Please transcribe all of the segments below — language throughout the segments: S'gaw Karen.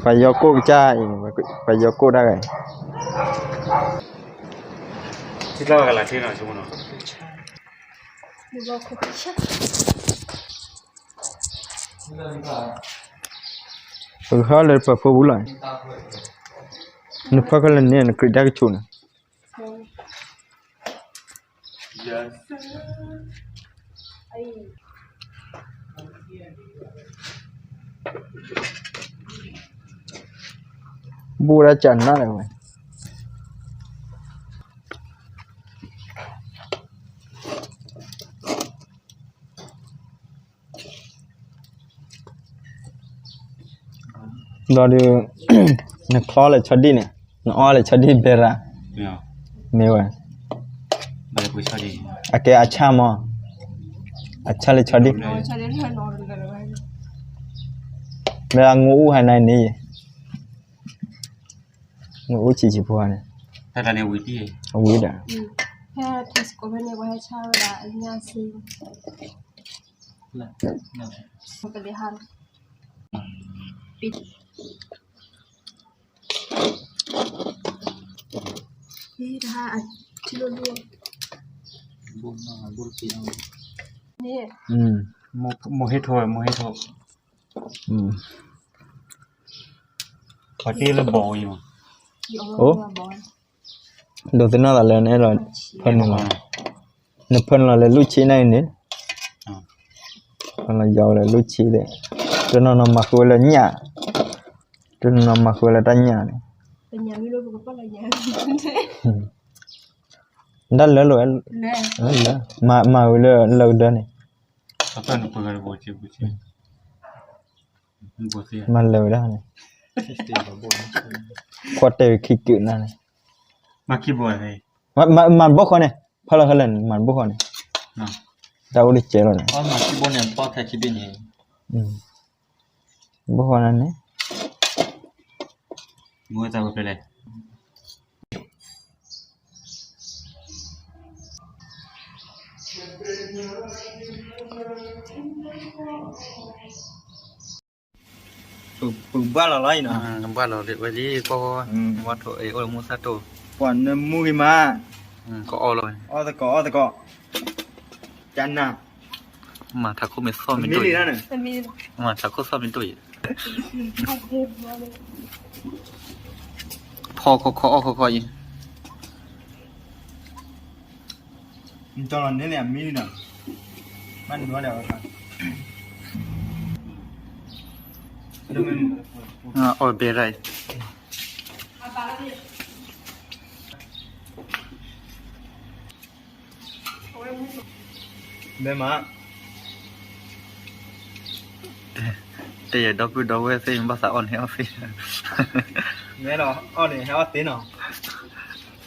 ပယီၤကိၣ်ကစၢ်အံၤ, ပယီၤကိၣ်တၢ်ဂၤအံၤ, ပကဟဲလၢပၢၤဖိပူၤလီၤ, နဖၢခဲလၢာ်န့ၣ် နကြံးတၢ်ကဆူးန့ၣ်, ဘူးဒၣ်ကနၣ်လၢၤဝဲ ဒီးဒုး နချီလၢဆီဒံၣ်န့ၣ်, နအီလၢဆီဒံၣ်ဘဲရၤ, မ့ၢ်ဝဲ, အကဲအဆၣ်မး, အဆၣ်လၢဆီဒံၣ်, မ့ၢ်အငိၢ်အူဟဲနၤန့ၣ်, ငိၢ်အူဆံးဆံးဖိန့ၣ်, အဝံၤဒီး မိၢ်ဟ့ၣ်ထိၣ်ဝဲ မိၢ်ဟ့ၣ်ထိၣ်, ပှၤတ့လၢဘီဝံၤမး, အိၣ်, ဒိးသန့ၤသးလၢနအဲၣ်ဒိးဖၢနုာ်လီၤ, နဖၢနုာ်လီၤလၢလူၢ်ဆံးန့ၣ်န့ၣ်, ဖၢနုာ်လီၤယီၤလၢလူၢ်ဆံးသ့ၣ်, တနီၤနီၤမၤဃုာ်ဝဲလၢညၣ်, တနီၤနီၤမၤဃုာ်ဝဲလၢတၢ်ညၣ်န့ၣ်, ဒၣ်လၢလိာ်ဝဲ, မၤဝဲလၢလၢကဒၢန့ၣ်, မၤလၢာ်ဝဲဒၣ်န့ၣ်, ကွၢ်တဲာ်ဝဲခံကုာ်နၤန့ၣ်, မၤဘိၣ်ဃီန့ၣ်, ဖီလီၤခဲလၢာ်န့ၣ် မၤဘိၣ်ဃီန့ၣ်, တၢ်အိၣ်တကဲလီၤန့ၣ်, ဘိၣ်ဃီန့ၣ်န့ၣ် ပကဘၣ်လီၤလီၤအံၤနီၤ, ဘၣ်လီၤလံဝဲလံ, ကွၢ်ဝဲ, ဝဲထိၣ်အံၤအိၣ်လၢမိၢ်သၣ်တိၢ်, ပှၤနၢမူဂ့ၤမး, ကအီၣ်လီၤ, အီၣ်သကိးအီၣ်သကိး, ကနၣ်, မၤထးခိၣ်မ့ၢ်သီၣ်မ့ၢ်ဒိၣ်အံၤ, မၤထးခိၣ်သီၣ်မ့ၢ်ဒိၣ်အံၤ, ဖီခီခီအီၣ်ခီခီအံၤ နတီၤလီၤန့ၣ်န့ၣ် အမံၤနီၤ, ဘၣ်နုၤအီၤဒီးဝဲ, အီၣ်ဘဲရၣ်အံၤ, ဘဲမး, တဲယဲဒီပုၢ်ဒီဝဲၢ်သ့ၣ် ဘၣ်သးအီၣ်န့ၣ်အီၣ်သ့, မ့ၢ်ဒီးအီၣ်န့ၣ် ဟဲအီၣ်သ့နီၤ,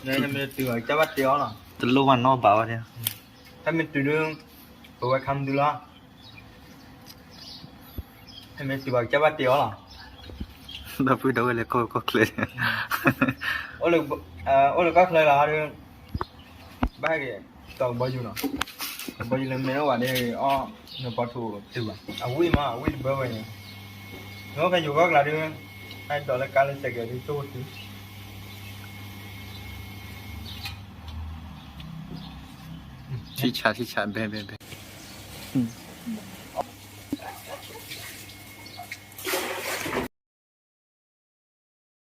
မ့ၢ်မ့ၢ်တုၤဘၣ်ကစၢ်ဘၣ်တဲအီၤလီၤ, တလိၣ်ဘၣ်နီတဘးဘၣ်, ဟဲမ့ၢ်တုၤဒုး, ပဝဲခါမတုၤလီၤ ဟဲမ့ၢ်တုၤဘၣ်ကစၢ်ဘၣ်တဲအီၤလီၤ, ဒီပုၢ်ဒီဝဲၢ်လၢကီၢ်ချၢ, အိၣ်လၢကီၢ်ချၢလီၤဒီး, ဘၣ်ဟဲက့ၤ, တီၤကဘီယူၤနီၤ, ကဘီယူၤလၢမ့ၢ်အိၣ်ဘၣ်ဒီးအီၣ်, နပီထူတုၤဘၣ်, အဝံၣ်မး အဝံၣ်တဘၢဝဲန့ၣ်, နအိၣ်ဖဲယိၤကီၢ်ကျါဒီး, ဟဲဒိးလၢကါလၢစဲးကဲးဒုးတိၢ်တုၤ ဆံၣ်ဆး ဆံၣ်ဆး ဘဲ ဘဲ ဘဲ,